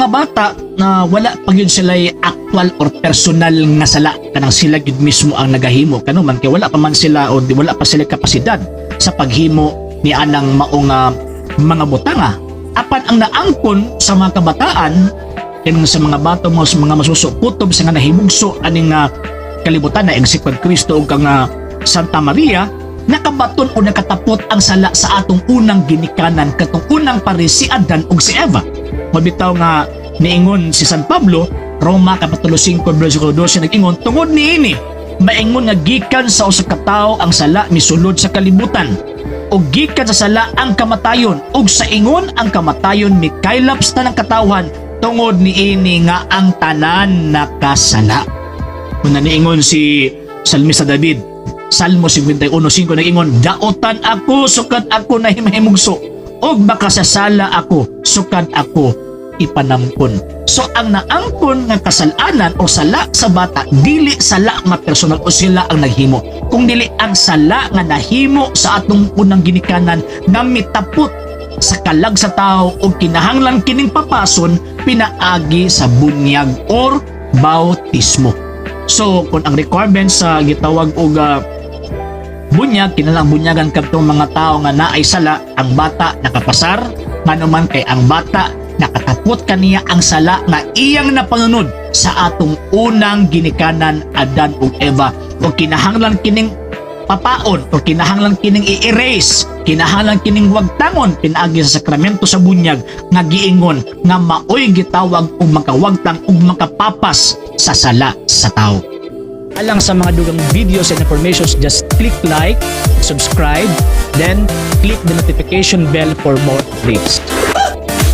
Ang mga bata na wala pa gyud sila actual or personal nga sala, kanang sila gyud mismo ang nagahimo, kano man kay wala pa man sila o di wala pa sila kapasidad sa paghimo ni anang maong mga butanga. Apan ang naangkon sa mga kabataan, kanang sa mga bato mo, sa mga masuso, kutob sa nga nahimugso aning kalibutan na except kang Kristo ug kang Santa Maria, nakabaton o nakatapot ang sala sa atong unang ginikanan, katong unang pare, si Adan ug si Eva. Mabitaw nga niingon si San Pablo, Roma Kapitulo 5 versikulo 12, nag-ingon, "Tungod niini maingon nga gikan sa usa ka tawo ang sala misulod sa kalibutan ug gikan sa sala ang kamatayon, ug sa ingon ang kamatayon mikaylap sa tanang katawhan tungod niini nga ang tanan nakasala." Kung niingon si Salmista David, Salmo 51:5, nag-ingon, "Daotan ako sukad ako nahimahimugso ug makasasala ako sukad ako ipanangkon." So ang naangkon nga kasalanan o sala sa bata, dili sala nga personal o sila ang naghimo, kung dili ang sala nga nahimo sa atong unang ginikanan nga mitapot sa kalag sa tao ug kinahanglan kining papason pinaagi sa bunyag or bautismo. So kung ang requirements sa gitawag og bunyag, kinalang bunyagan kadtong mga tao nga naay sala, ang bata nakapasar, ngano man kay ang bata nakatapot kaniya ang sala nga iyang napanunod sa atong unang ginikanan, Adan ug Eva, ug kinahanglan kining papaon o kinahanglan kining i-erase, kinahanglan kining wagtangon pinaagi sa sakramento sa bunyag nga giingon nga maoy gitawag og makawagtang ug makapapas sa sala sa tao. Alang sa mga dugang videos and informations, just click like, subscribe, then click the notification bell for more updates.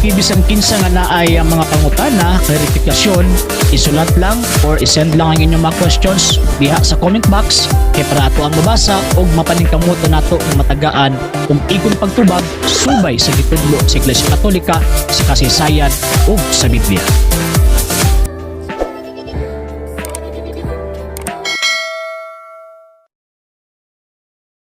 Bisan kinsa nga naay ang mga pangutana, klarifikasyon, isulat lang or isend lang ang inyong mga questions diha sa comment box kay para ato ang mabasa ug mapaningkamutan nato nga matagaan ug igon pagtubag subay sa gitudlo sa Iglesia Katolika, sa kasaysayan ug sa Biblia.